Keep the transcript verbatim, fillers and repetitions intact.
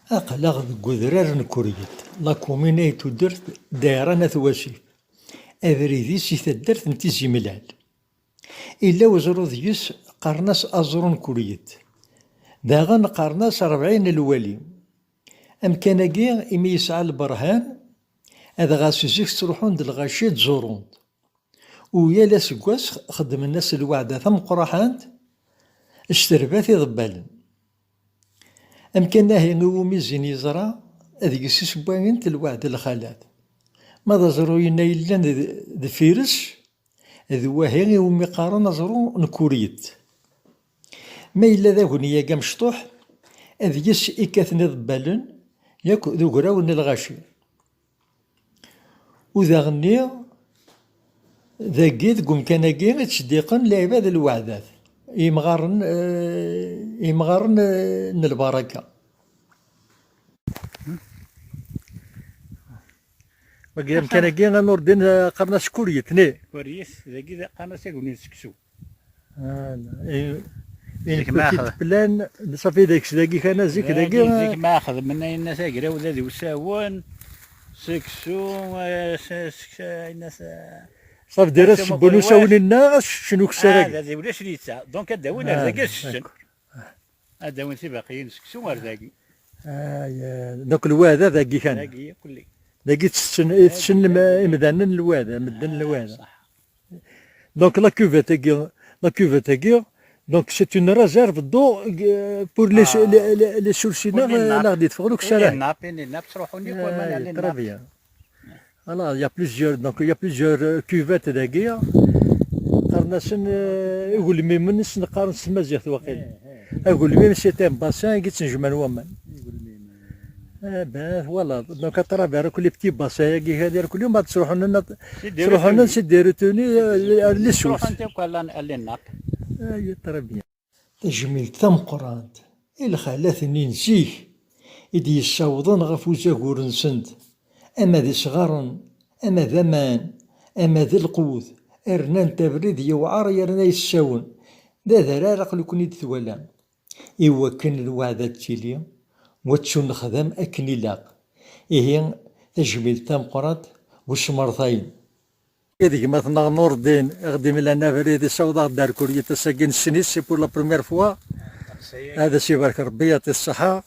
Aql-aɣ deg udrar n Kuryet, la commune ay tudert, ddaɛra n At Wasif, abrid-is i taddart n Tizi Mlal. Illa weẓru deg-s qqaren-as aẓru n Kuryet, daɣen qqaren-as rebɛin n lwali. Amkan-agi imi yesɛa lberhan, adɣa si zik ttruḥun-d lɣaci ad ẓurun-t. U yal aseggas xeddmen-as lweɛda tameqqraḥant s terbat iḍebbalen. Amkan-ahi iwumi zzin yeẓra, deg-s i sewwayent lweɛd n lxalat. Ma d aẓru-inna yellan d-, deffir-s, d wahi iwumi qqaren aẓru n Kuryet. Ma yella d agni-agi amecṭuḥ, deg-s i kkaten iḍebbalen yakk d ugraw n lɣaci. U daɣenni, dagi, deg umkan-agi, i ttseddiqen lɛibad lweɛdat, imɣaren, eh, imɣaren, eh, n lbaraka. Wagi, amkan-agi, a Nurdin, eh, qqaren-as Kuryet, ne? Kuryet, dagi d-, qqaren-as agni n seksu. Ah, la. Et, et une petite plaine, safi deg-s dagi kan, zik dagi, zik ma xedmen ayen tagrawla d usawen, seksu, eh, se-, se-, ayen s-, ça veut dire, asewwen usawen-inna, ad s-ččen ukessar-agi. Ah, d ulac litta. Donc, ad d-awin ar dagi, ad s-ččen. D'accord. Ad d-awin tibaqiyin seksu ar dagi. Ah, ya. Donc, lweɛda dagi kan. Dagi, kulli. Dagi ttetten, i tetten lem-, imdanen lweɛda, medden lweɛda. Ṣaḥ. Donc, la cuvette-agi, la cuvette-agi, donc, c'est une réserve d'eau, euh, pour les, ah, les, les, les sources, pour les nappes, la ɣ-d-yeffɣen ukessar-agi. Pour les nappes, pour les nappes, ttruḥun yakk waman, ah, très bien. Alors, il y a plusieurs, donc, il y a plusieurs, euh, cuvettes dagi. Qqaren-asen, euh, igelmimen, i sen-qqaren s tmaziɣt, waqil. Eh, eh. Agelmim, c'est un bassin i yettnejman waman. Eh ben, voilà. Donc, à travers les petits bassins, il y a les, les, les, c'est des retenues. C'est des retenues, euh, les, les sources. Ah, très bien. Tajmilt tameqqrant i lxalat-nni n zik i d-yessawḍen ɣef uzagur-nsent, ama d isɣaren, ama d aman, ama d lqut, rnant abrid yewɛer yerna yessawen. D adrar aql-iken i d-twalam. Iwakken lweɛda ad tili, u ad tt-nexdem akken ilaq. Ihi, tajmilt tameqqrant, bu smertayen. I d gma-tneɣ Nurdin, i ɣ-d-imlan abrid, issaweḍ-aɣ-d ar Kuryet ass-agi nessen-it, c'est pour la première fois. Ad as-ibarek Rebbi, yɛṭi ṣṣeḥḥa.